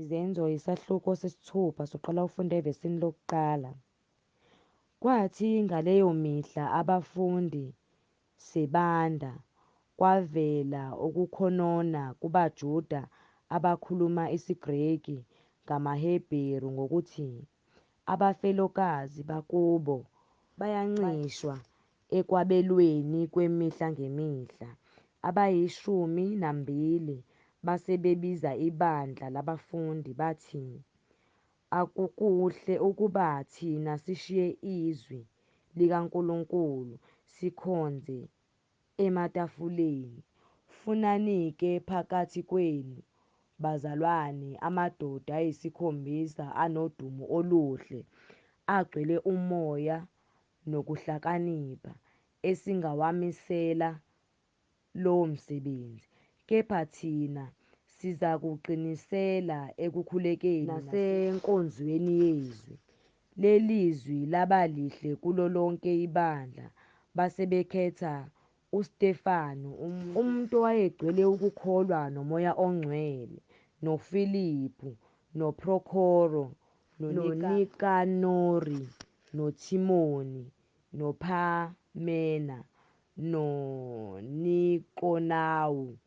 Izenzo isahluko sesithupha soqala ufunda evesini lokuqala. Kwathi ngaleyo mihla abafundi sebanda, kwavela ukukhonona kubaJuda abakhuluma isiGreki ngamaHebheru ngokuthi abafelokazi bakubo bayancishwa ekwabelweni kwemihla ngemihla. Abayishumi nambili base bebiza ibandla labafundi, bathi, Akukuhle ukuba thina sishiye izwi likaNkulunkulu sikhonze ematafuleni. Funani-ke phakathi kwenu, bazalwane, amadoda ayisikhombisa anodumo oluhle, agcwele umoya nokuhlakanipha, esingawamisela lowo msebenzi. Kepha thina sizakuqinisela ekukhulekeni nasenkonzweni yezwi. Leli zwi laba lihle kulo lonke ibandla. Base bekhetha uStefanu, umuntu owayegcwele ukukholwa noMoya oNgcwele, noFiliphu, noProkoro, noNikanori, noThimoni, noPhamena, noNikonawu,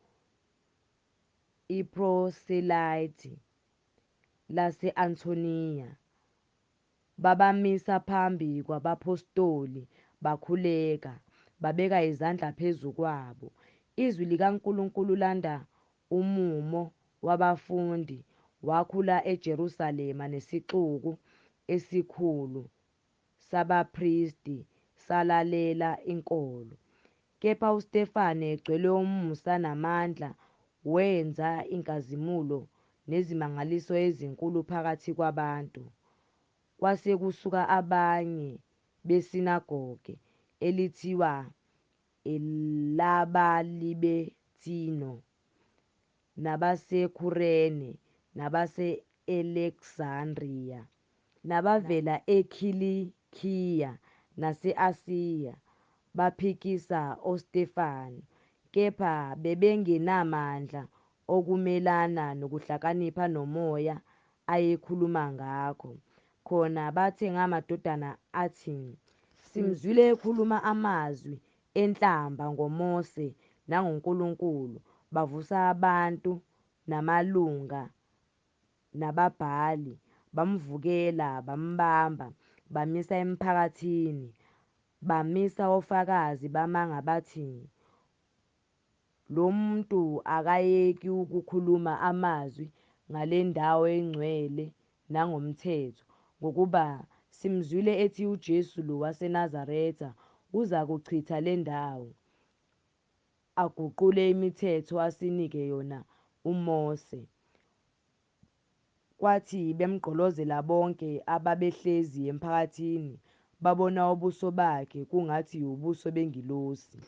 iproselite lase-Antoniya. Babamisa phambi kwabaphostoli, bakhuleka, babeka izandla phezu kwabo. Izwi likaNkulunkulu landa umumo wabafundi wakhula eJerusalema nesixuku esikhulu sabapristi salalela inkolo. Kepha uStefanu egcwele umusa namandla wenza inkazimulo nezimangaliso ezinkulu phakathi kwabantu. Kwase kusuka abanye besinagoge elithiwa elabaLibethino, nabaseKurene, nabase-Aleksandriya, nabavela eKhilikhiya nase-Asiya, baphikisa oStefanu. Kepha babengenamandla okumelana nokuhlakanipha noMoya ayekhuluma ngakho. Khona bathenga amadoda athi, Simzwile ekhuluma amazwi enhlamba ngoMose nangoNkulunkulu. Bavusa abantu namalunga nababhali, bamvukela, bambamba, bamisa emphakathini. Bamisa ofakazi bamanga bathi, Lo muntu akayeki ukukhuluma amazwi ngale ndawo engcwele nangomthetho. Ngokuba simzwile ethi uJesu lo waseNazaretha uzakuchitha le ndawo, aguqule imithetho asinike yona uMose. Kwathi bemgqolozela bonke ababehlezi emphakathini, babona ubuso bakhe kungathi ubuso bengilosi.